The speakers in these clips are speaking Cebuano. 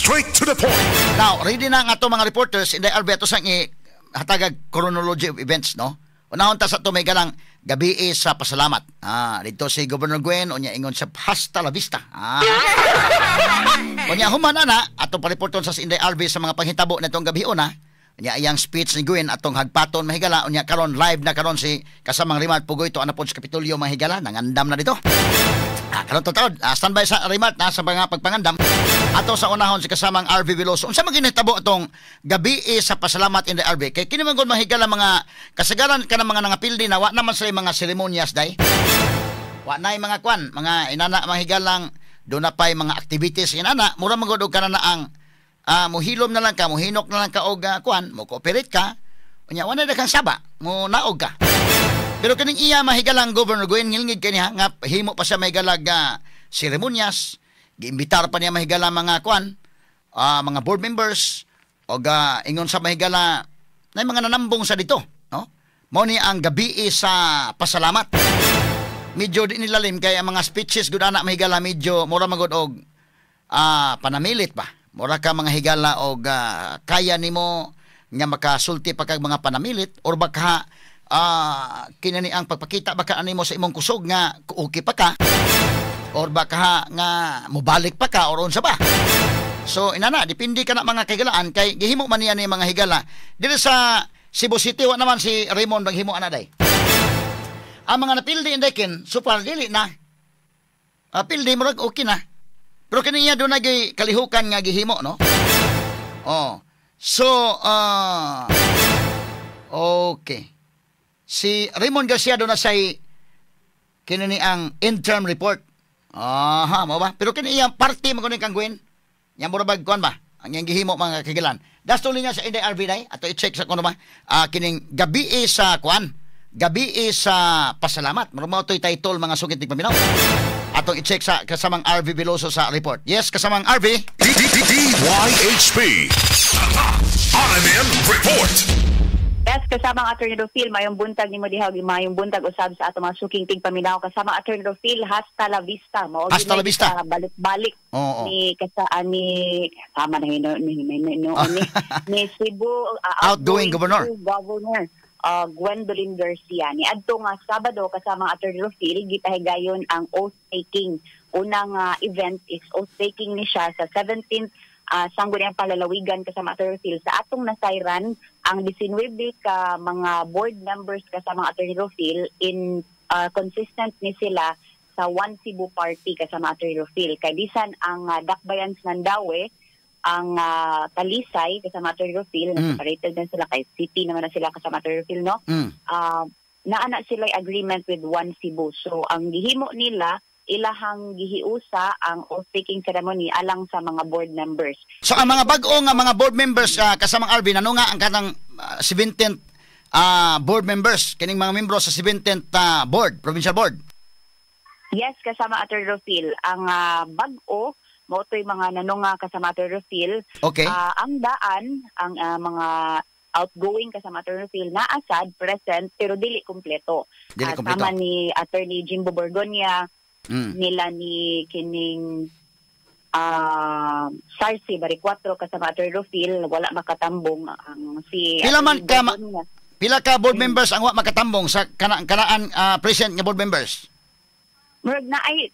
Straight to the point. Now, ready na nga ato mga reporters, Inday RV, ato sang hatagag chronology of events, no? Unahon ta sa ato may galang gabi sa pasalamat. Dito si Governor Gwen, unya ingon siya, "Hasta la vista." Unya human ana, atong pareporton sa si Inday RV sa mga panghitabo nitong gabi una. Unya iyang speech ni Gwen atong hagpaton, mahigala. Unya karon live na karon si kasamang Rimart Pugoy to ana pod sa Kapitolyo, mahigala, nangandam na dito. Karon to taod, standby sa Rimart na sa mga pagpangandam. Ato sa unahon si kasamang RV Veloso. Unsa man ginahitabo atong gabi sa pasalamat, Inday RV? Kay kini man gud, mahigala, mga kasagaran ka ng mga nangapildi na wa naman sila mga seremonyas day. Wa na mga kwan, mga inana, mahigalang do na pa'y mga activities inana, mura man gud og kana na ang muhilom na lang ka, muhinok na lang ka og kwan, mo cooperate ka. Unya wa na kang saba, mo naog ka. Pero kining iya, mahigalang Governor Gwen, ngilngig kaniya nga himo pa siya, mahigalag, seremonyas, giimbitar pa niya, mahigala, mga kwan, mga board members og ingon sa mahigala na mga nanambong sa dito, no? Mao ni ang gabi sa pasalamat. Medyo di nilalim kay ang mga speeches gud ana, mahigala, medyo mura magud og panamilit ba. Mura ka mga higala og kaya nimo nga makasulti pa kag mga panamilit or baka kinani ang pagpakita baka animo sa imong kusog nga okay pa ka or baka nga mobalik pa ka or unsa ba. So inana, depende ka na, mga kahigalaan, kay gihimo man niya ni mga higala. Diri sa Cebu City wa naman si Raymond maghimo ana day. Ang mga napildi, Inday Ken, so far dili na. Pildi murag okay na. Pero kini niya doon nagay kalihukan nga gihimo, no? Oh. So, okay. Si Raymond Garcia doon na say kini ni ang interim report. Aha, mo ba? Pero kini iyang party mo kunin kang Gwen. Yang mura bag kuan ba? Ang iyang gihimo, mga kagilan. Dasto niya sa Inday RV day ato i-check sa kuno ba? Kining gabi sa kuan. Gabi sa pasalamat. Mura mao to'y title, mga sugit ni paminaw. Atong i-check sa kasamang RV Veloso sa report. Yes, kasamang RV. DYHP. RMN Report. Yes, kasama ang Attorney Rufil, mayong buntag nimo diha, mayong buntag usab sa ato mga suking tigpaminaw. Kasama Attorney Rufil, hasta la vista. Mao Hasta la vista. Balik-balik Oo. Ni kasa ni tama na hino ni no, ni Cebu Outgoing governor. Cebu Governor Gwendolyn Garcia. Ni adto nga Sabado, kasama ang Attorney Rufil, gipahigayon ang oath taking. Unang event is oath taking ni siya sa 17th Sangguniang Panlalawigan, kasama Attorney Rufil, sa atong nasayran ang 19 ka mga board members, kasama ang Attorney Rufil, in consistent ni sila sa One Cebu Party, kasama Attorney Rufil, kay bisan ang Dakbayan sa Mandaue, ang Talisay, kasama Attorney Rufil, separated na sila kay city naman na sila, kasama Attorney Rufil, no? Naa na sila agreement with One Cebu. So ang gihimo nila, ilahang gihiusa ang oath-taking ceremony alang sa mga board members. So ang mga bag-o nga mga board members, kasamang RV, nano nga ang kanang 17th board members, kining mga membro sa 17th board, provincial board? Yes, kasama Atty. Rufil. Ang bag-o mao to'y mga nanunga, kasama Atty. Rufil. Ang daan, ang mga outgoing, kasama Atty. Rufil, naasad, present, pero dili kumpleto. Dili kumpleto. Sama ni Attorney Jimbo Borgonia, nila ni kining Sarsi Baricuatro, kasama Atty. Rufil, wala makatambong ang si Pila man Attorney Borgonia. Pila ka board members ang wa makatambong sa kanaan present nga board members? Murag na ay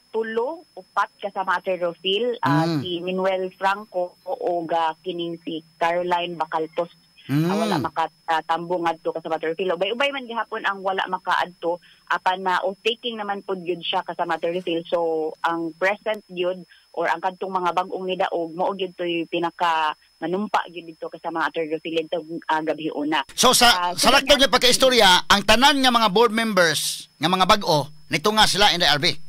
tulo, upat, kasama Atty. Rufil, si Manuel Franco o kining si Caroline Bacaltos. Wala makatambong ngadto, kasama Atty. Rufil. Ubay-ubay man gihapon ang wala makaadto apan na oath taking naman pud gyud siya, kasama Atty. Rufil. So ang present gyud or ang kadtong mga bag-ong nidaog mao gyud to'y pinaka manumpa gyud dito, kasama Atty. Rufil, dito gabi una. So sa sa laktod nga pagkaistorya, ang tanan nga mga board members nga mga bag-o nito nga sila in the RV.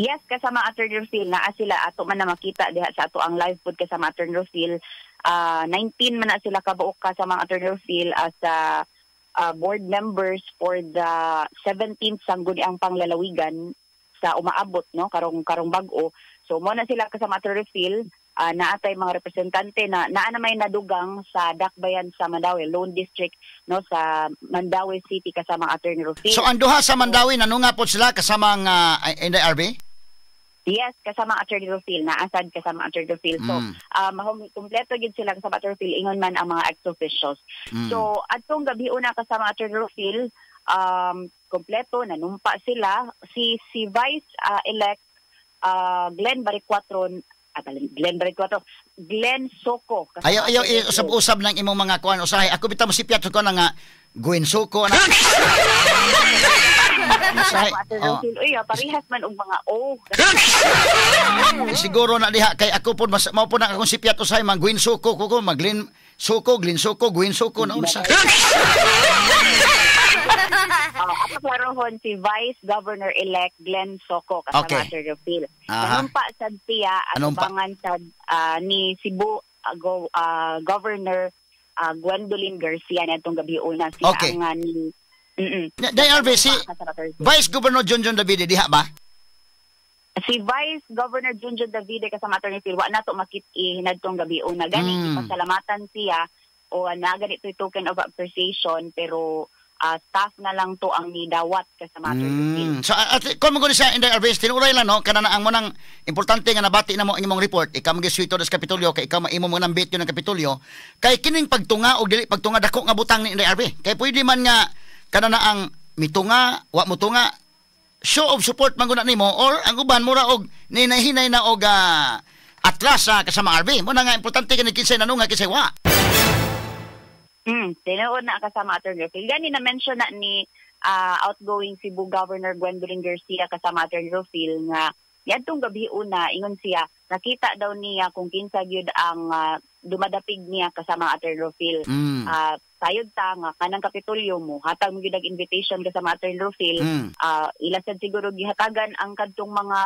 Yes, kasama Atty. Rufil, naa sila, ato man na makita diha sa ato ang live pod, kasama Atty. Rufil. 19 man na sila kabuok, kasama Atty. Rufil, as board members for the 17th Sangguniang Panglalawigan sa umaabot, no, karong karong bag-o. So mo na sila, kasama Atty. Rufil, naatay mga representante na naa na may nadugang sa Dakbayan sa Mandaue, Lone District, no, sa Mandaue City, kasama Atty. Rufil. So ang duha sa Mandaue, nanunga po sila kasamang NDRB? Yes, kasama Attorney Rufil, naasad kasama Attorney Rufil. So, kumpleto gid sila kasama Attorney Rufil, ingon man ang mga ex-officials. So, adtong gabi una kasama Attorney Rufil, kompleto, nanumpa sila. Si Vice elect Glenn Baricuatro, Glenn Baricuatro, Glenn Soco. Ayaw ayaw usab-usab ng imong mga kuan usahay. Ako bitaw mo sipyat ko na nga Gwen Soco na. Usahay. Oh. Uy, parehas man og mga O. Siguro na diha kay ako pod mas mao pod na akong sipyat usahay mang Gwen Soco ko ko mag Glenn Soco, Glenn Soco, Gwen Soco na unsa. Ato klarohon si Vice Governor-elect Glenn Soco kasama Sir Rufil. Nanumpa sad siya at ubangan sad ni Cebu Governor Gwendolyn Garcia nitong gabi una siya ang ni Day RV, si Vice Governor Junjun Davide diha ba? Si Vice Governor Junjun Davide kasama Attorney Phil, wa na to makit-i hinadtong gabi una. Gani ipasalamatan siya o na ganito token of appreciation pero staff na lang to ang nidawat kasama Attorney Phil. So at kung mo siya Inday RV, tinuray lang no kana na ang munang importante nga nabati na mo ang imong report, ikaw mo giswito sa Kapitolyo kay ikaw maimo mo nang betyo ng Kapitolyo kay kining pagtunga og dili pagtunga dako nga butang ni Inday RV. Kay pwede man nga kana na ang mitunga, wa mo tunga, show of support man guna nimo or ang uban mura og ninahinay na og atras sa kasama RV. Muna nga importante kini kinsay nanunga kinsay wa. Tinuod na kasama Attorney Rufil. Gani na mention na ni outgoing Cebu Governor Gwendolyn Garcia kasama Attorney Rufil nga yadtong gabi una ingon siya nakita daw niya kung kinsa gyud ang dumadapig niya kasama Attorney Rufil. Sayod ta nga kanang Kapitolyo mo hatag mo gyud ang invitation kasama Attorney Rufil. Ila sad siguro gihatagan ang kadtong mga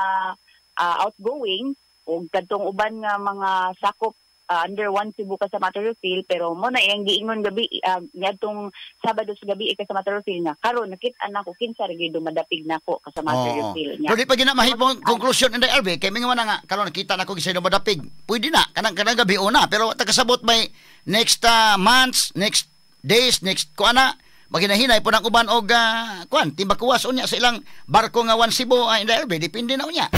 outgoing o kadtong uban nga mga sakop under one Cebu kasama Attorney Rufil, pero mo na iyang giingon gabi ngadtong Sabado sa gabi kasama Attorney Rufil nga karon nakit-an nako kinsa ra gyud dumadapig nako kasama Attorney Rufil niya. Pero di pa gina mahimong conclusion Inday RV kay mingon na nga karon nakita nako kinsa dumadapig. Pwede na kanang kanang gabi una pero ta kasabot may next months, next days, next kuana maginahinay po nang uban og kuan timbakuwas unya sa ilang barko nga One Cebu Inday RV depende na unya.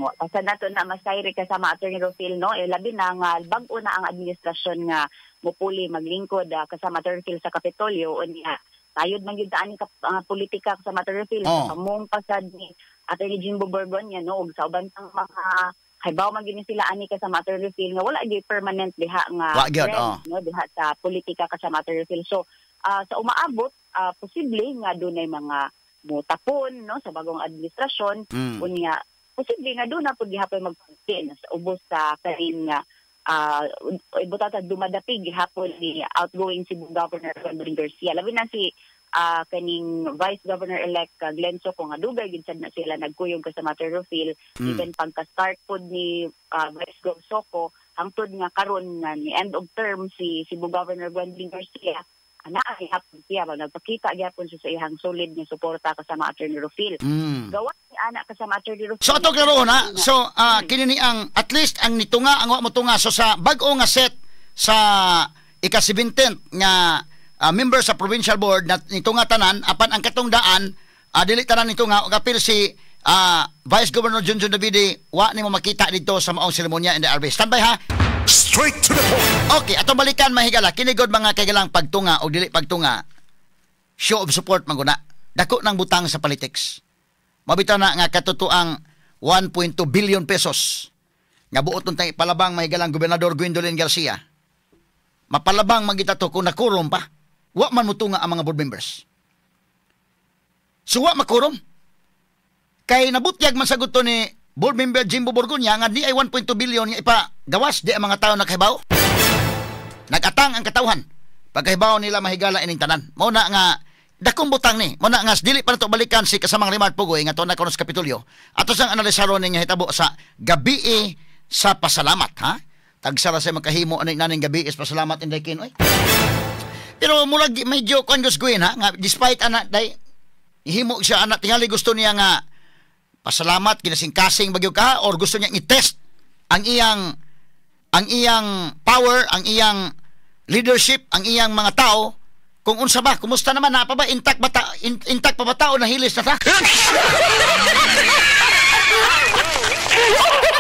Basta nato na masayri kasama Attorney Rufil no, eh, labi na nga bag-o na ang administrasyon nga mupuli maglingkod kasama Attorney Rufil sa Kapitolyo unya tayod man gyud ani politika kasama Attorney Rufil sa kamong pasad ni Attorney Jimbo Borgonia no ug sa uban pang mga haybaw man gyud sila ani kasama Attorney Rufil nga wala gyud permanent diha nga gyud, no diha sa politika kasama Attorney Rufil. So sa umaabot posible nga dunay mga motapon no sa bagong administrasyon unya posible nga doon na pud gihapon magpansin sa ubos sa karin nga ibutata dumadapig gihapon ni outgoing Cebu Governor Gwendolyn Garcia. Labi na si kaning Vice Governor-elect Glenn Soco nga dugay gid sad na sila nagkuyog kasama Attorney Rufil even pagka-start pod ni Vice Gov Soco hangtod nga karon nga ni end of term si Cebu Governor Gwendolyn Garcia naa gihapon siya nagpakita gihapon siya sa iyang solid nga suporta kasama Attorney Rufil. Gawa ni ana kasama Attorney Rufil. So ato klaro na. So kini ni ang at least ang nitunga ang wa mo tunga so sa bag-o nga set sa ika-17 nga member sa provincial board na nitunga tanan apan ang katong daan dili tanan nitunga og apil si Vice Governor Junjun Davide wa nimo makita dito sa maong seremonya in the RV. Standby ha. Straight to the point. Okay, atong balikan mahigala kinigod mga kaigalang pagtunga o dili pagtunga. Show of support man guna. Dako ng butang sa politics. Mabitaw na nga katotoang 1.2 billion pesos nga buot untang ipalabang mahigalang Gobernador Gwendolyn Garcia. Mapalabang magita to kung nakurom pa. Wa man mutunga ang mga board members. So wa makurom. Kay nabutyag man sagot to ni board member Jimbo Borgonia nga di ay 1.2 billion nga ipagawas di ang mga tao nakahibaw. Nagatang ang katawhan pagkahibaw nila mahigala ining tanan. Mao na nga dakong butang ni. Mao na nga dili pa nato balikan si kasamang Remart Pugoy nga tuon na karon sa Kapitolyo. Ato sang analisaron ning hitabo sa gabi sa pasalamat ha. Tagsara sa makahimo ani naning gabi is pasalamat Inday Kin oy. Pero murag medyo kuan gusguin ha nga despite ana day himo siya ana tingali gusto niya nga pasalamat kinasingkasing bagyo ka or gusto niya i-test ang iyang power, ang iyang leadership, ang iyang mga tao kung unsa ba, kumusta naman na pa ba intact ba ta, intact pa ba tao na hilis na ta?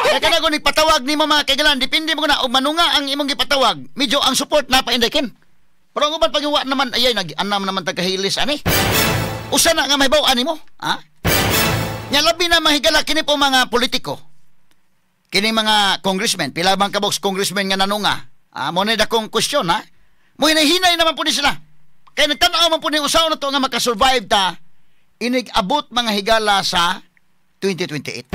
Kaya kana kung nagpatawag nimo, mga kaigalan, depende mo na og manunga ang imong gipatawag. Medyo ang support na pa, Inday Ken. Pero ang uban pag wa naman ayay nag-anam naman tagahilis ani. Usa na nga mahibaw ani mo, ha? Nya labi na, mahigala, kini po mga politiko. Kini mga congressmen, pila bang kabuok congressmen nga nanunga? Ah, mo na dakong question, ha. Mo hinahinay naman po ni sila. Kay nagtan-aw man po ni usaw na to nga makasurvive ta inig abot, mga higala, sa 2028.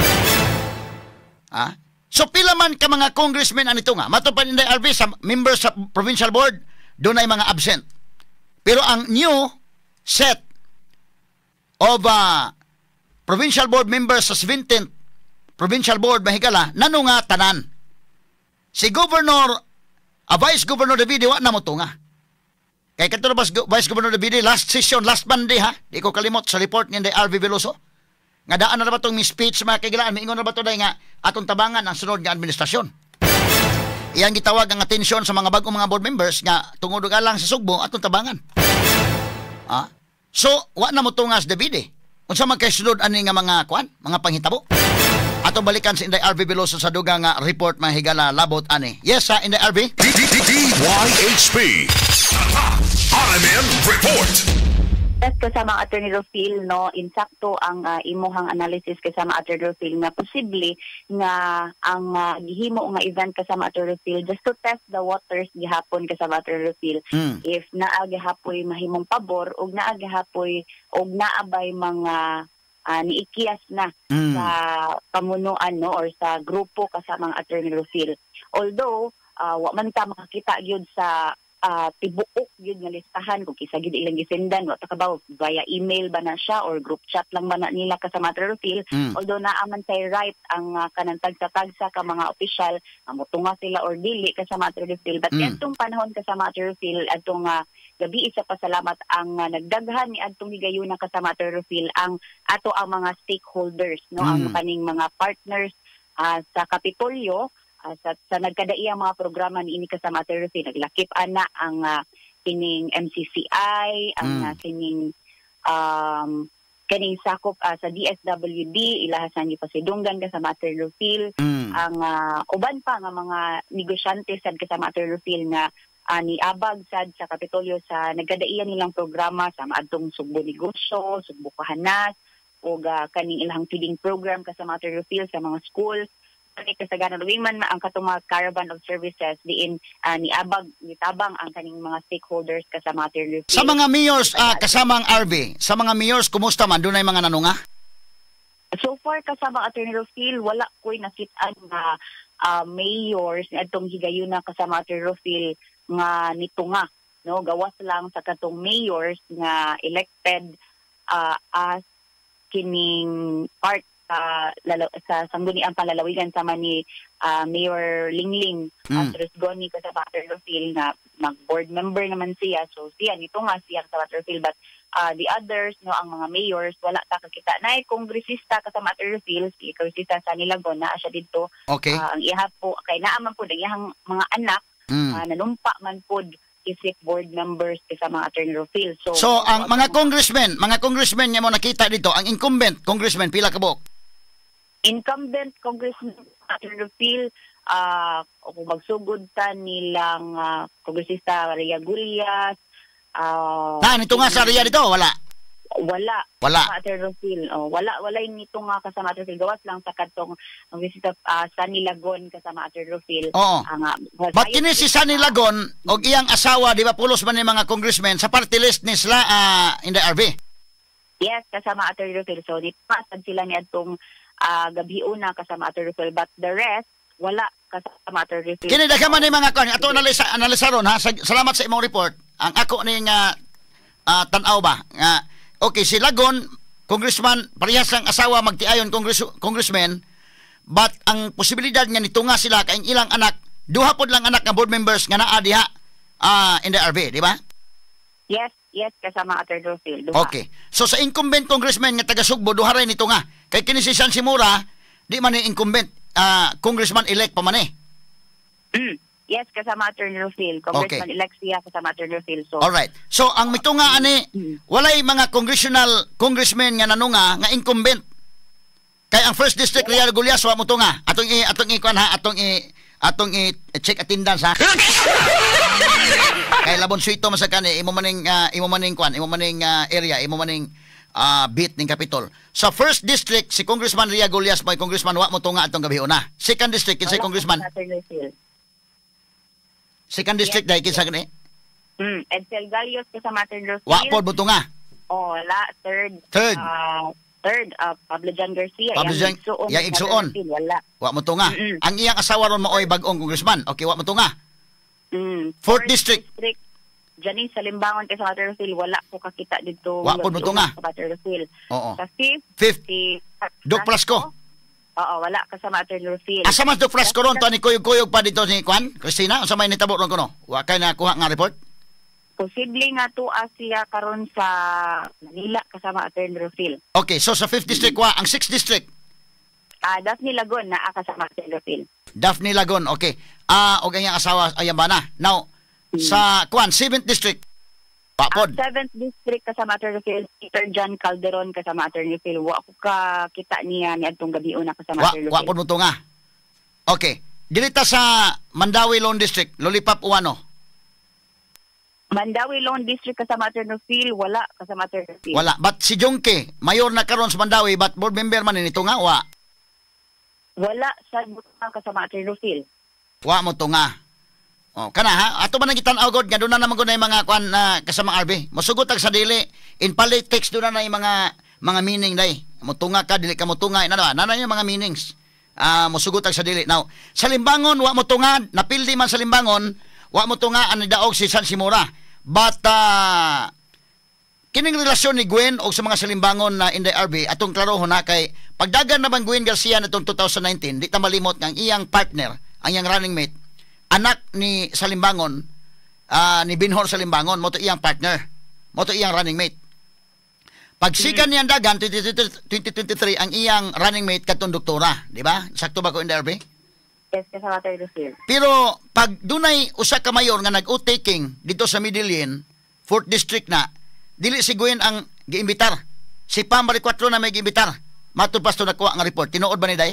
Ha? So pila man ka mga congressmen anito nga? Mato pa Inday RV, sa members sa provincial board, doon ay mga absent. Pero ang new set of provincial board members sa 17th provincial board, mahigala, nanunga tanan. Si Governor, Vice Governor Davide, wa na mo tunga. Kay kadto ba Vice Governor Davide last session, last Monday, ha, di ko kalimot sa report ni Inday RV Veloso. Nga daan na ba tong mi speech, mga kaigalaan, miingon na ba to day nga atong tabangan ang sunod nga administrasyon. Iyang gitawag ang atensyon sa mga bagong mga board members nga tungod og alang sa Sugbo atong tabangan. Ah? So, wa na mo tungas Davide. Unsa man kay sunod ani nga mga kuan, mga panghitabo? Atong balikan si Inday RV Veloso sa dugang nga report, mga higala, labot ani. Yes, sa Inday RV. D D D DYHP. RMN Report. Yes, kasama Attorney Rofil, no, insakto ang imuhang analysis, kasama Attorney Rofil, nga posible nga ang gihimo nga event, kasama Attorney Rofil, just to test the waters gihapon, kasama Attorney Rofil, if naa gihapoy mahimong pabor ug naa gihapoy ug naabay mga niikiyas na sa pamunuan, no, or sa grupo, kasama ang Attorney Rofil. Although wa man ta makakita gyud sa tibuok gyud nga listahan kung kinsa gyud ilang gisendan, wa ta kabaw via email ba na siya or group chat lang ba na nila, kasama Attorney Rofil. Although naa man say right ang kanang tagsa-tagsa ka mga opisyal mutunga sila or dili, kasama Attorney Rofil, but adtong panahon, kasama Attorney Rofil, adtong gabi sa pasalamat, ang nagdaghan ni adtong higayuna, kasama Attorney Rofil, ang ato ang mga stakeholders, no, ang kaning mga partners sa Kapitolyo, sa nagkadaiyang mga programa niini, kasama Attorney Rofil. Naglakip ana ang kining MCCI, ang kining kaning sakop sa DSWD, ilahasan gipasidunggan, kasama Attorney Rofil, ang uban pa nga mga negosyante sad, kasama Attorney Rofil, nga niabag sad sa Kapitolyo sa nagkadaiyan nilang programa sa maadtong Sugbo Negosyo, Sugbo Kahanas ug kaning ilang feeding program, kasama Attorney Rofil, sa mga schools. Kani kasagaran man ang katong mga caravan of services diin niabag, nitabang ang kaning mga stakeholders, kasama Attorney Rofil. Sa mga mayors, kasamang RV, sa mga mayors, kumusta man? Doon ay mga nanunga? So far, kasama Attorney Rofil, wala ko'y nakit-an nga mayors ni adtong higayuna, kasama Attorney Rofil, nga nitunga, no, gawas lang sa katong mayors nga elected as kining part sa Sangguniang Panlalawigan sama ni Mayor Lingling Rusgoni, kasama Attorney Rofil, nga mag board member naman siya, so siya nito nga siya, kasama Attorney Rofil, but the others, no, ang mga mayors, wala ta kakita na kongresista, kasama Attorney Rofil. Si kongresista Sonny Lagon, naa siya didto. Ang iha po kay naa man pud ang iyang mga anak, nanumpa man pud isip board members, kasama Attorney Rofil. So So, ang mga congressmen nga mo nakita dito, ang incumbent congressman, pila ka buok? Incumbent congressman, Attorney Rofil, kung magsugod ta nilang kongresista Rhea Gullas, Na, nito nga sa Rhea dito, wala. Wala. Wala. Sa Attorney Rofil. Oh, wala wala yung nito nga, kasama Attorney Rofil, gawas lang sa katong kongresista Sonny Lagon, kasama Attorney Rofil. Ang But kini si Sonny Lagon og iyang asawa, di ba pulos man ni mga congressmen sa party list ni sila in the RV? Yes, kasama Attorney Rofil. So nipasad sila ni adtong gabi una, kasama Attorney Rofil, but the rest wala, kasama Attorney Rofil. Kini daghan man ni mga kuan ato analisa analisa ron, ha. Salamat sa imong report. Ang ako ni nga tan-aw ba nga okay si Lagon congressman, parehas lang asawa magtiayon congressman, but ang posibilidad nga nito nga sila kay ang ilang anak, duha pod lang anak nga board members nga naa diha in the RV, di ba? Yes, kasama Attorney Rofil. Duha. Okay. So sa incumbent congressman nga taga Sugbo, duha ra nito nga. Kay kini si San Simura, di man ni incumbent, congressman elect pa man eh. Yes, kasama Attorney Rofil. Congressman elect siya, kasama Attorney Rofil. So Alright. So ang mitunga ani, walay mga congressional congressmen nga nanunga nga incumbent. Kay ang first district, Ria Gullas, wa mo tunga. Atong i kuan ha, atong i check attendance ha. Kay labon suito man sa kani imo maning kuan, imo maning area, imo maning beat ning Capitol. Sa first district, si Congressman Ria Gullas may congressman, wa mo tunga atong gabi una. Second district, kinsay Wala congressman? kasama Attorney Rufil. Second district dai, kinsa gani? Edsel Galios kasama Attorney Rufil. Wa pod mo tunga. Oh, wala. Third. Third. Third, Pablo John Garcia. Pablo Yang John- igsuon. yang igsuon. Attorney Rufil, wala. Wa mo tunga. Ang iyang asawa ron maoy bag-ong congressman. Okay, wa mo tunga. Fourth district. Janice Salimbangon kasama Attorney Rufil. Wala ko kakita dito. Wa pod mo tunga. Kasama Attorney Rufil. Oo. Sa fifth, Fifth, si Doc Frasco. Oo, wala kasama Attorney Rufil. Asa man Doc Frasco ron to ni kuyog-kuyog pa dito ni Kwan? Christina, unsa may nitabo ron kuno? Wa kay nakuha nga report? Posible nga tuwa siya karon sa Manila kasama Attorney Rufil. Okay, so sa fifth district wa, ang sixth district? Daphne Lagon naa kasama Attorney Rufil. Daphne Lagon, okay. Ah, og ang iyang asawa ayan ba na? Now, sa kwan, seventh district. Ang Wa pod. 7th district kasama Attorney Rufil, Peter John Calderon kasama Attorney Rufil. Wa ko kakita niya niadtong gabi una kasama Wa Attorney wa Rufil. pod mo tunga. Okay. Dirita sa Mandaue Lone District, Lollipop Uwano. Mandaue Lone District kasama Attorney Rufil, wala kasama Attorney Rufil. Wala. But si Jongke, mayor na karon sa Mandaue, but board member man nito nga wa. Wala sa butang kasama Attorney Rufil. Wa mo tunga. Oh, kana ha, ato man ang gitan-aw gud nga doon na naman gud na yung mga kuan na kasamang RB. Mosugot ag sa dili in politics, doon na na yung mga meaning day. Motunga ka, dili ka motunga, ina ba? Na yung mga meanings. Ah, mosugot ag sa dili. Now, sa Limbangon wa mo tunga, napildi man sa Limbangon, wa mo tunga ang nidaog si San Simura. But kining relasyon ni Gwen og sa mga Salimbangon na Inday RB, atong klarohon na, kay pagdagan naman Gwen Garcia natong 2019, di ta malimot nga ang iyang partner, ang iyang running mate, anak ni Salimbangon, ni Binhor Salimbangon, mo to iyang partner, mo to iyang running mate. Pagsikan niyang dagan 2023, 2023, ang iyang running mate katong doktora, di ba? Sakto ba ko, Inday RB? Yes, kasama Attorney Rufil. Pero pag dunay usa ka mayor nga nag-oath-taking dito sa Medellin, 4th district na, dili si Gwen ang giimbitar. Si Pam Baricuatro na may giimbitar. Matud pa sa nakuha nga report. Tinuod ba ni Day?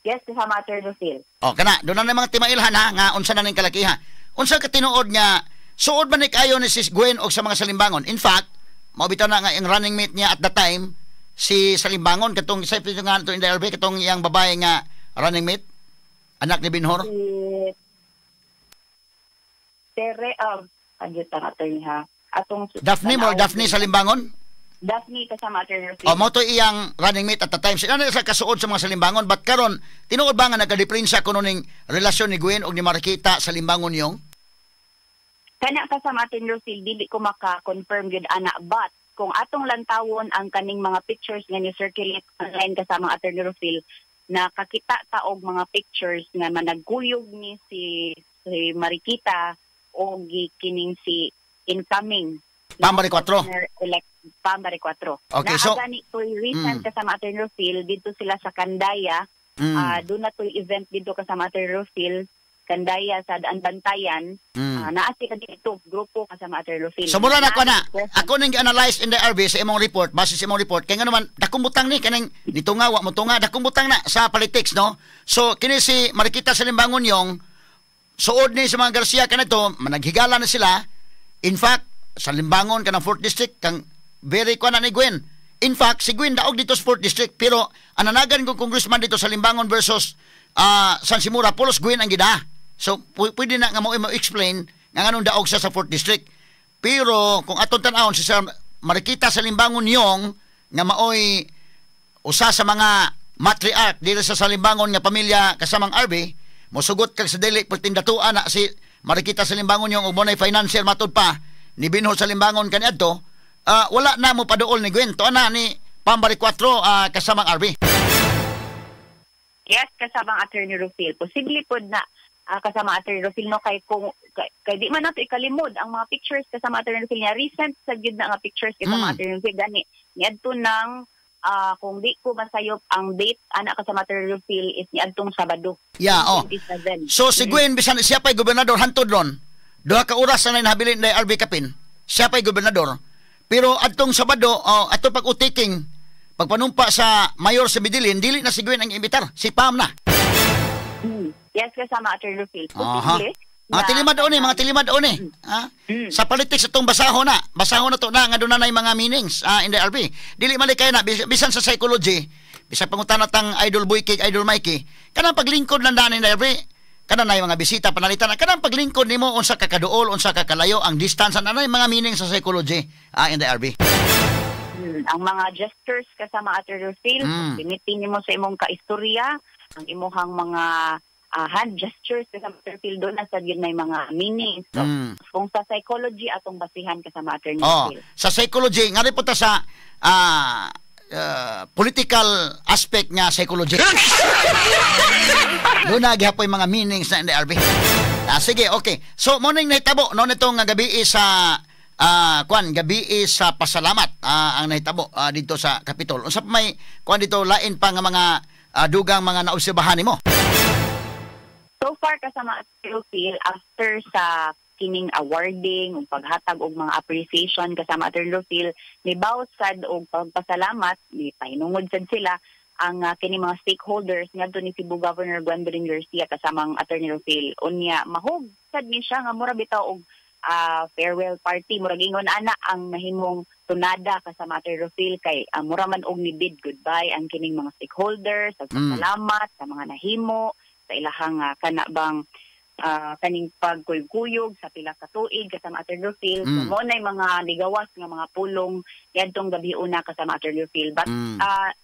Yes, kasama Attorney Rufil. O kana, doon na mga timailhan ha nga unsa na ning kalakiha. Unsa ka tinuod nga suod man ni kayo ni si Gwen og sa mga Salimbangon? In fact, mao bitaw na nga ang running mate niya at the time si Salimbangon, katong sa nga to in the RB, katong iyang babae nga running mate, anak ni Binhor. Si Tere, ang attorney ha. Atong Daphne mo, Daphne Salimbangon. Daphne kasama Attorney Rufil. O mo to iyang running mate at the time. Sila na sa kasuod sa mga Salimbangon, but karon, tinuod ba nga nagka-diferensya kuno ning relasyon ni Gwen og ni Marikita Salimbangon yung? Kana kasama Attorney Rufil, dili ko maka-confirm gyud ana, but kung atong lantawon ang kaning mga pictures nga ni circulate online kasama Attorney Rufil, nakakita ta og mga pictures nga managkuyog ni si Marikita o kining si incoming Pam Baricuatro. Elect Pam Baricuatro. Okay, Naa gani to'y recent kasama Attorney Rufil dito sila sa Kandaya. Ah, doon na to'y event dito kasama Attorney Rufil, Kandaya sa Daan Bantayan. Ah, naa sila dito grupo kasama Attorney Rufil. So mura na ko na. Present. Ako ning analyze in the RB sa imong report, base sa imong report, kay nga naman dakong butang ni kaning nito nga wa mo tunga, dakong butang na sa politics, no. So kini si Marikita Salimbangon yung suod ni sa mga Garcia kanito, managhigala na sila. In fact, sa Limbangon kanang 4th district kang very kuan na ni Gwen. In fact, si Gwen daog dito sa 4th district, pero ang nanagan kong congressman dito sa Limbangon versus San Simura, pulos Gwen ang gida. So pwede na nga mo explain nga nganong daog siya sa 4th district. Pero kung atong tan-awon si Sir Marikita Salimbangon yung nga maoy usa sa mga matriarch dito sa Salimbangon nga pamilya kasamang RB, mosugot kag sa dili pertindatuan na si Marikita Salimbangon yung ug mo financier matud pa ni Binho Salimbangon kaniadto, wala na mo paduol ni Gwen to ana ni Pam Baricuatro, kasamang RB. Yes, kasamang Attorney Rufil. Posible pod na kasama Attorney Rufil, no, kay kung kay di man nato ikalimod ang mga pictures kasama Attorney Rufil niya, recent sa gyud na nga pictures kasama Attorney Rufil gani niadto nang kung di ko masayop ang date ana kasama Attorney Rufil is niadtong Sabado. Yeah, oh. 27. So si Gwen, bisan siya pa'y gobernador hantod ron, 2 ka oras na nahabilin na RB Kapin, siya pa'y gobernador. Pero adtong Sabado, oh, ato pag oath-taking, Pagpanumpa sa mayor sa Medellin, dili na si Gwen ang imbitar, si Pam na. Yes, kasama Attorney Rufil. Aha. Posible Mga na- tilimad doon eh, mga tilimad doon eh. Ha? Sa politics itong basahon na. Basahon na to na nga doon na na yung mga meanings in the RP. Dili mali kayo na bisan sa psychology, bisan pangutana tang Idol Boy Cake, Idol Mikey, kanang paglingkod lang daan in the RP, kanang na yung mga bisita panalitan na kanang paglingkod nimo unsa ka kaduol, unsa ka kalayo, ang distance na na yung mga meaning sa psychology in the RP. Ang mga gestures kasama Attorney Rufil, gamitin nimo sa imong kaistorya, ang imuhang mga hand gestures kasama Attorney Rufil, doon na sa yun may mga meanings. So, kung sa psychology atong basihan kasama Attorney Rufil. Sa psychology, nga rin po ta sa political aspect nga psychology. Doon na gihapoy mga meanings na NDRB. Sige, okay. So, morning nahitabo no nitong gabi sa kwan gabi sa pasalamat ang nahitabo dito sa Capitol. Unsa pa may kwan dito lain pa nga mga dugang mga naobserbahan nimo? So far kasama Attorney Rufil, after sa kining awarding ug paghatag og mga appreciation kasama Attorney Rufil, nibaw sad og pagpasalamat, ni pahinungod sad sila ang kini mga stakeholders ngadto ni Cebu Governor Gwendolyn Garcia kasamang Attorney Rufil. Unya mahug sad ni siya nga mura bitaw og farewell party, murag ingon ana ang nahimong tunada kasama Attorney Rufil kay mura man og ni bid goodbye ang kining mga stakeholders, salamat sa mga nahimo sa ilahang kana bang kaning pagkuyog sa pila ka tuig kasama Attorney Rufil. So, mo na mga ligawas nga mga pulong yadtong gabi una kasama Attorney Rufil. But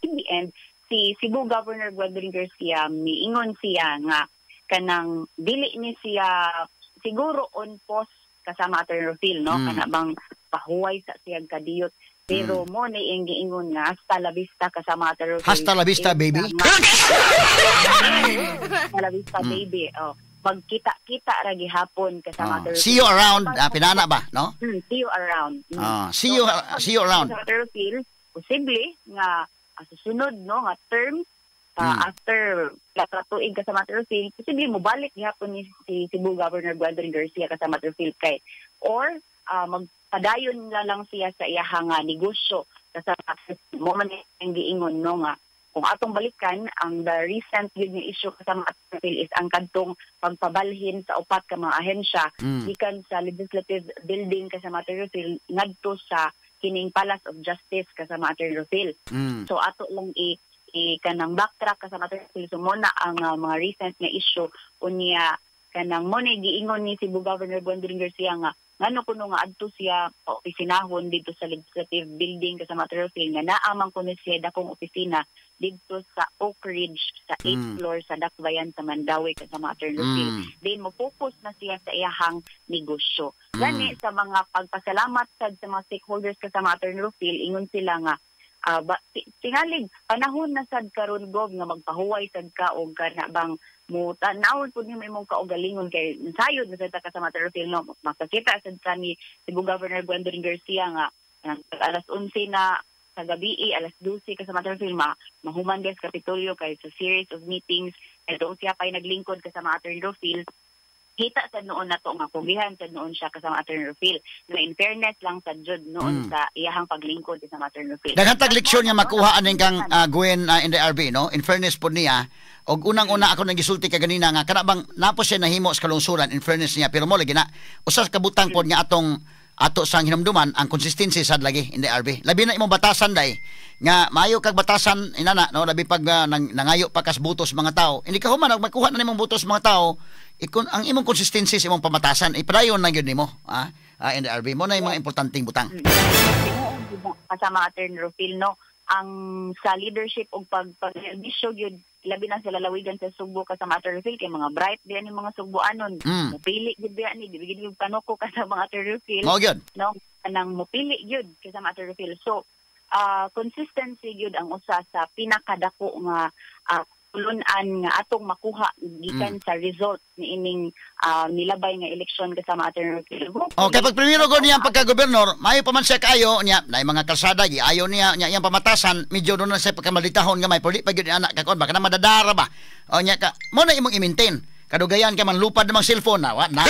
in the end, si Cebu Governor Gwendolyn Garcia miingon siya nga kanang dili ni siya siguro on post kasama Attorney Rufil, no, kana bang pahuway sa siyang kadiyot, pero mo ni iyang giingon nga hasta la vista kasama Attorney Rufil. Hasta la vista, baby. Hasta la vista, baby. Oh, magkita-kita ra gihapon kasama Attorney See you Rufil. Around, pinana ba, no? See you around. See you, see you around. Sa Attorney Rufil, posible nga susunod no nga term after tuig kasama Attorney Rufil, posible mo balik gihapon ni si Cebu Governor Gwendolyn Garcia kasama Attorney Rufil kay or magpadayon na lang siya sa iyahang negosyo kasama mo man ang giingon no nga kung atong balikan ang the recent yun nga issue kasama Attorney Rufil is ang kadtong pagpabalhin sa upat ka mga ahensya gikan sa legislative building kasama Attorney Rufil ngadto sa kining Palace of Justice kasama Attorney Rufil. So ato lang i kanang backtrack kasama Attorney Rufil. So mo na ang mga recent nga issue. Unya kanang mo ni giingon ni Cebu Governor Gwendolyn Garcia nga ngano kuno nga adto siya pa opisinahon dito sa legislative building kasama Attorney Rufil nga naa man kuno siya dakong opisina dito sa Oak Ridge sa 8th floor sa Dakbayan sa Mandaue kasama Attorney Rufil. Then mo focus na siya sa iyahang negosyo. Gani sa mga pagpasalamat sad sa mga stakeholders kasama Attorney Rufil, ingon sila nga tingalig panahon na sad karon, Gov, nga magpahuway sad ka og kana bang mo tanawon pud nimo imong kaugalingon kay sayod na sad ta kasama Attorney Rufil, no, makakita sad ka ni Cebu Governor Gwendolyn Garcia nga alas 11 na sa gabi, alas 12 kasama Attorney Rufil, mahuman sa Kapitolyo kay sa series of meetings kay doon siya pa'y naglingkod kasama Attorney Rufil. Kita sa noon na to nga kugihan sa noon siya kasama Attorney Rufil na in fairness lang sa jud noon sa iyahang paglingkod kasama Attorney Rufil. Daghan tag leksyon nga makuha aning kang Gwen in the RB, no? In fairness po niya, og unang-una ako nang gisulti ka ganina nga kana bang napo siya nahimo sa kalungsuran, in fairness niya, pero mo lagi na usa sa kabutang pod nga atong ato sang hinumduman ang consistency sad lagi in the RB. Labi na imong batasan day nga maayo kag batasan inana, no, labi pag nangayo pa kas butos mga tao. Hindi ka human makuha na nimong butos mga tao, ikon ang imong consistency sa imong pamatasan ipadayon na gyud nimo in the RB mo na yung mga importanteng butang. Tinuod gyud na kasama Attorney Rufil, no, ang sa leadership ug pagserbisyo gyud labi na sa lalawigan sa Sugbo kasama Attorney Rufil kay mga bright diyan ni mga Sugboanon, mupili gyud biya ni di gyud yung kanoko kasama Attorney Rufil, Mao gyud. no, kanang mupili gyud kasama Attorney Rufil. So consistency gyud ang usa sa pinakadako nga tulunan nga atong makuha gikan sa result ni ining nilabay nga eleksyon kasama Attorney Rufil. Okay, pag primero ko niya pagka-gobernador, maayo pa man siya kaayo niya, na mga kalsada giayo niya niya iyang pamatasan, medyo doon na siya pagkamalitahon gamay, pero di pa gyud anak kakon ba kana madadara ba. O nya ka, mo na imong i-maintain. Kadugayan ka man lupad namang cellphone na, wa na.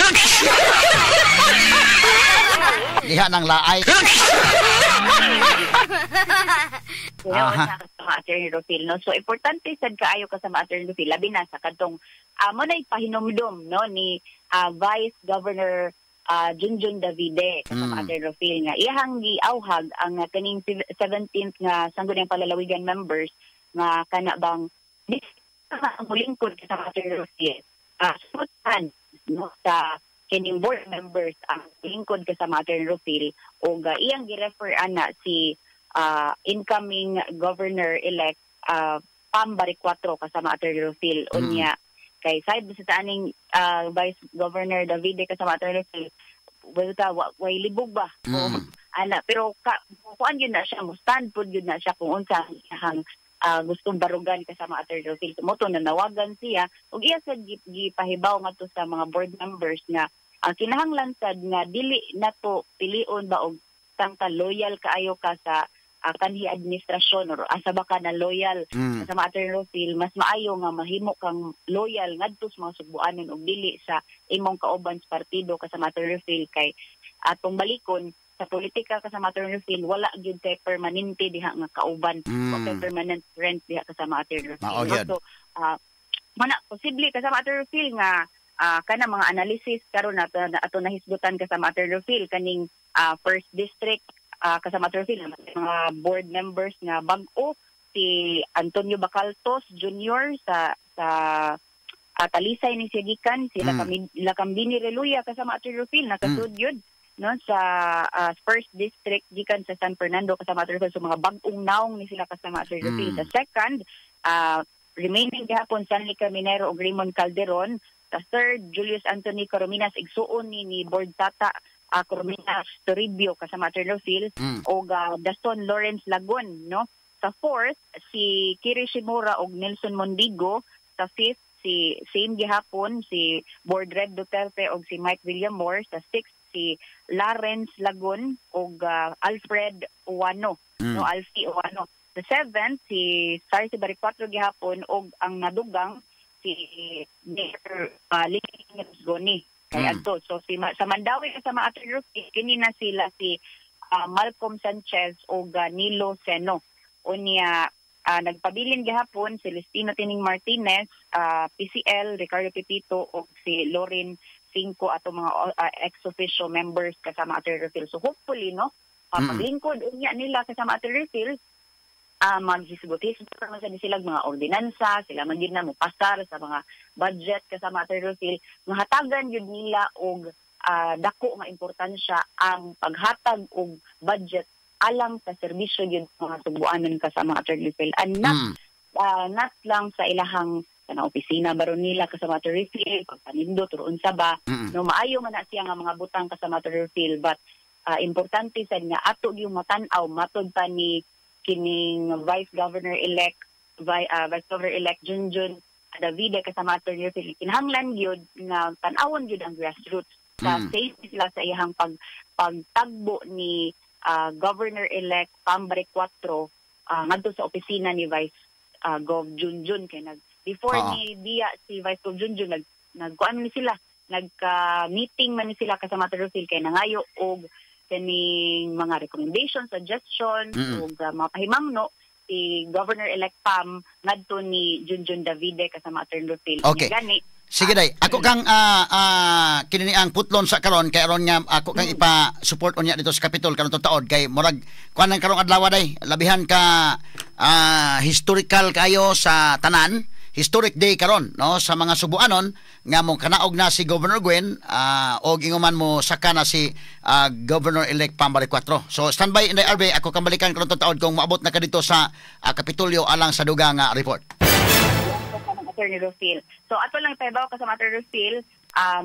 Diha nang laay. Tinuod na, kasama Attorney Rufil, no? So importante sad kaayo, kasama Attorney Rufil, labi na sa kadtong mo na pahinumdom, no, ni Vice Governor Junjun Davide, kasama Attorney Rufil, nga iyahang giawhag ang kaning 17th nga Sangguniang Panlalawigan members nga kana bang di ang mulingkod, kasama Attorney Rufil, sutan, no, sa kining board members ang lingkod, kasama Attorney Rufil, ug iyang girefer ana si incoming governor-elect Pam Baricuatro, kasama Attorney Rufil. Unya kay side sa aning Vice Governor Davide, kasama Attorney Rufil, well, ta wa, way libog ba? Ana, pero ka kuan yun na siya, mo stand pud yun na siya kung unsa ang iyang gustong barugan, kasama Attorney Rufil. Mao to nanawagan siya ug iya sad gipahibaw ngadto sa mga board members nga ang kinahanglan sad nga dili nato pilion ba og tangta loyal kaayo ka sa kanhi administrasyon or asa ba ka na loyal. Sa Attorney Rufil, mas maayo nga mahimo kang loyal ngadto sa mga Sugbuanon ug dili sa imong kauban sa partido, kasama Attorney Rufil, kay atong balikon sa politika, kasama Attorney Rufil, wala gyud kay permanente diha nga kauban. Wa kay permanent friend diha, kasama Attorney Rufil. Mao gyud. So mana posible, kasama Attorney Rufil, nga kana mga analysis karon nato na ato nahisgutan, kasama Attorney Rufil, kaning first district, kasama Attorney Rufil, mga board members nga bag-o, si Antonio Bacaltos Jr. sa Talisay ni siya gikan, si Lakambini Reluya, kasama Attorney Rufil, nakasud yun, no, sa first district gikan sa San Fernando, kasama Attorney Rufil. So mga bag-ong naong ni sila, kasama Attorney Rufil. Sa second, remaining gihapon Stanley Caminero ug Raymond Calderon. Sa third, Julius Anthony Corominas, igsuon ni Board Tata Corominas Toribio, kasama Attorney Rufil, og Daston Lawrence Lagon, no. Sa fourth, si Kiri Shimura og Nelson Mondigo. Sa fifth, si same gihapon si Board Red Duterte og si Mike Villamor. Sa sixth, si Lawrence Lagon og Alfred Uano, no, Alfie Uano. Sa seventh, si Sarsi Baricuatro gihapon og ang nadugang si Mayor Ling Goni kay adto. So si sa Mandaue, kasama Atty. Rufil, kini na sila si Malcolm Sanchez og Nilo Seno. Unya nagpabilin gihapon Celestino Tining Martinez, PCL, Ricardo Pepito og si Lorin Cinco, ato mga ex-officio members, kasama Atty. Rufil. So hopefully, no, paglingkod unya nila, kasama Atty. Rufil, maghisgot-hisgot man sa sila mga ordinansa, sila man gyud na mopasar sa mga budget, kasama Atty. Rufil, mahatagan gyud nila og dako nga importansya ang paghatag og budget alang sa serbisyo gyud mga Sugbuanon, kasama Atty. Rufil, and not not lang sa ilahang kanang opisina baron nila, kasama Atty. Rufil, pagpanindot or unsa ba, no. Maayo man na siya nga mga butang, kasama Atty. Rufil, but importante sad nga ato yung matan-aw matod pa ni kining Vice Governor elect Junjun Davide, kasama Atty. Rufil, kinahanglan gyud nga tan-awon gyud ang grassroots sa safe sila sa iyang pagtagbo ni Governor elect Pam Baricuatro ngadto sa opisina ni Vice Gov Junjun, kay nag before ni biya si Vice Gov Junjun, nagkuan ni sila, nagka meeting man ni sila, kasama Atty. Rufil, kay nangayo og kaning mga recommendations, suggestions ug mga pahimangno si Governor elect Pam ngadto ni Junjun Davide, kasama Atty. Rufil. Gani Sige day, ako kang kini ang putlon sa karon kay aron nga ako kang ipa-support unya dito sa Capitol karon taod, kay murag kuan ang karong adlaw day, labihan ka historical kayo sa tanan, historic day karon, no, sa mga Sugbuanon nga mo kanaog na si Governor Gwen og inguman mo saka na si Governor elect Pam Baricuatro. So standby, Inday RB, ako kang balikan karon taod kung moabot na ka dito sa Kapitolyo alang sa dugang report. Attorney Rufil. So ato lang pahibaw, kasama Attorney Rufil,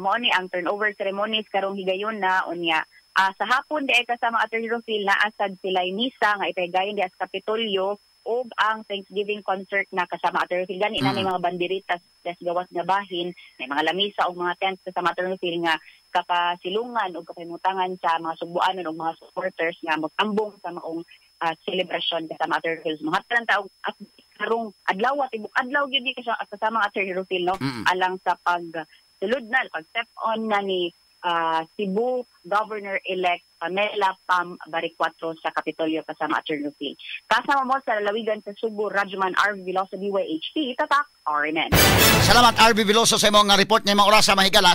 mao ni ang turnover ceremonies karong higayon na. Unya sa hapon di ay, kasama Attorney Rufil, naa sad sila misa nga ipahigayon di sa Kapitolyo ug ang Thanksgiving concert na, kasama Attorney Rufil. Gani na may mga banderitas des gawas nga bahin, may mga lamisa ug mga tents, kasama Attorney Rufil, nga kapasilungan ug kapahimutangan sa mga Sugbuanon ug mga supporters nga motambong sa maong selebrasyon, kasama Attorney Rufil. Mga taong karong adlaw, tibok adlaw gyud ni kasama Attorney Rufil, no, alang sa pag sulod na, pag step on na ni Cebu Governor-elect Pamela Pam Baricuatro sa Kapitolyo, kasama Attorney Rufil. Kasama mo sa lalawigan sa Subo, Rajman R. Veloso, DYHP, Tatak, RMN. Salamat, RB Veloso, sa imong report ngayong orasa, mahigala.